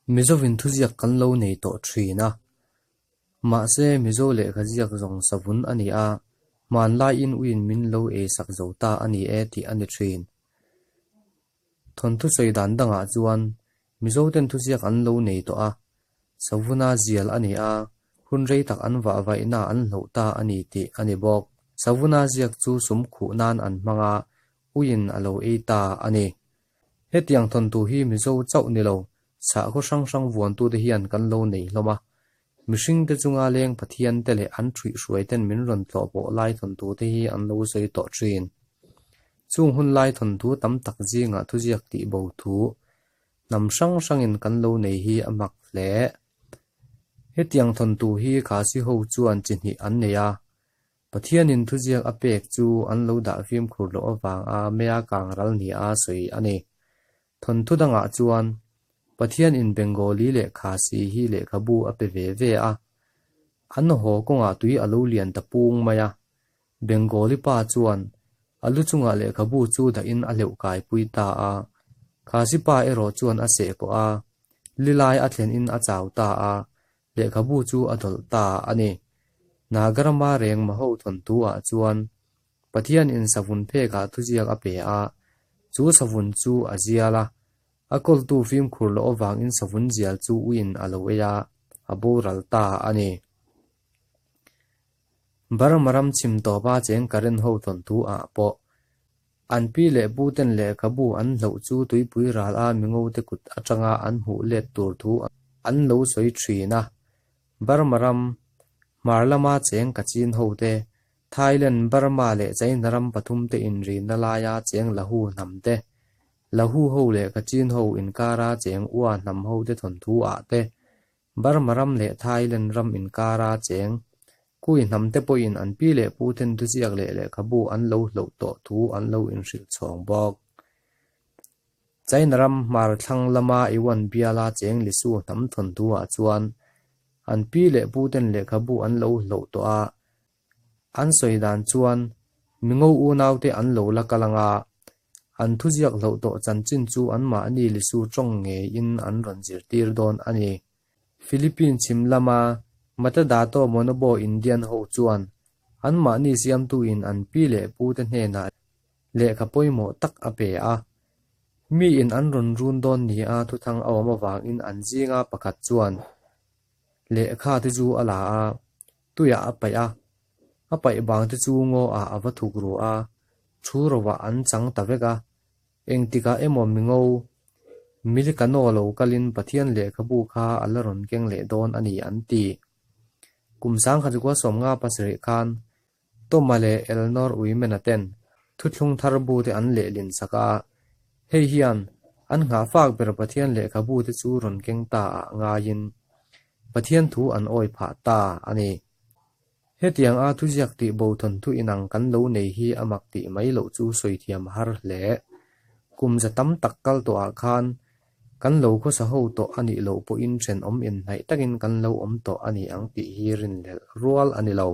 Mizovin thuziak kan lo nei tawh thin a. Mahse, Mizo lehkha ziak zawng savun a ni a, hmanlaiin uiin min lo eisak zo ta a ni e tih a ni thin. Thawnthu sawi dan dangah chuan Mizoten thuziak an lo nei tawh a, savuna zial a ni a, hun rei tak an vah vaihna an hloh ta a ni tih a ni bawk. Savuna ziak chu sum khuh nan an hmang a, uiin a lo ei ta a ni. Hetiang thawnthu hi Mizo chauh ni lo, sahkhaw hrang hrang vuantute hian kan lo nei hlawm a. Mihringte chunga leng Pathiante leh an ṭhuihhruaiten min rawn tlawh pawh lai thawnthute hi an lo sawi tawh ṭhin. Chung hun lai thawnthu tam tak zingah thuziak tih bo thu hnam hrang hrangin kan lo nei hi a mak hle. Hetiang thawnthu hi Khasi ho chuan chi hnih an nei a, Pathianin thuziak a pek chu an lo dah fimkhur loh avanga mea kang ral nia sawi a ni. Thawnthu dangah chuan Pathianin Bengali leh Khasi hi lehkhabu a pe ve ve a, an haw kawngah tui a lo lian ta pung mai a. Bengali pa chuan a lu chungah lehkhabu chu dahin a hleuh kaipui ta a, Khasi pa erawh chuan a seh kawh a, lilai a thlenin a chau ta a, Lehkhabu chu a dawlh ta a ni. Nagarama reng maho thawnthu ah chuan Pathian in savun phek ah thuziak a pe a, chu savun chu a zial a, a kawltu fimkhur loh avangin savun zial chu uiin a lo ei a, a boral ta a ni. Burma ram chhim tawpa cheng Karen ho thawnthu ah pawh an pi leh pu ten lehkhabu an hloh chu tuipui ral a mingo te kut atanga an hmuh let tur thu an lo sawi thin a. Burma ram, hmar lama cheng Kachin ho te, Thailand, Burma leh China ram pathum te inrina laia cheng Lahu hnam te, Lahu ho leh Kachin ho inkara cheng Ua hnam ho te thawnthu ah te Burma ram leh Thailand ram inkara cheng Kui hnamte pawhin an pi leh pu ten thuziak leh lehkhabu an lo hloh tawh thu an lo inhrilh chhawng bawk. China ram hmar thlang lama Yuan biala cheng Lisu hnam thawnthu ah chuan an pi leh pu ten lehkhabu an lo hloh tawh a, An sawi dan chuan mingo unaute an lo la kal anga, an thuziak hloh tawh chanchin chu anmahni Lisu tawng ngeiin an rawn zirtir dawn a ni. Philippine chhim lama Matadato Manobo Indian ho chuan anmahni siamtuin an pi leh pute hnenah lehkha pawimawh tak a pe a. Miin an rawn run dawn nia thuthang a awm avangin an zinga pakhat chuan lehkha te chu a la a, tuiah a paih a, a paih bang te chu ngaw ah a va thuk ru a, thu rovah an chang ta vek a, engtikah emaw mingo Milikano lo kalin Pathian lehkhabu kha a la rawn keng leh dawn a ni an ti. Kum sangkhat sawmnga pasarih khan Toma leh Elnor Uimena ten thuthlung thar bu te an lehlin sak a, hei hian an nghahfak ber Pathian lehkhabu te chu rawn keng ta ah ngaiin Pathian thu an awi phah ta a ni. Hetiang a thuziak tih bo thawnthu inang kan lo nei hi a mak tih mai loh chu sawi thiam a har hle. Kum za tam tak kal tawh ah khan kan lo khawsa ho tawh a nih loh pawhin thenawm inhnaih takin kan lo awm tawh a ni ang tih hi rinhlelh rual a ni lo.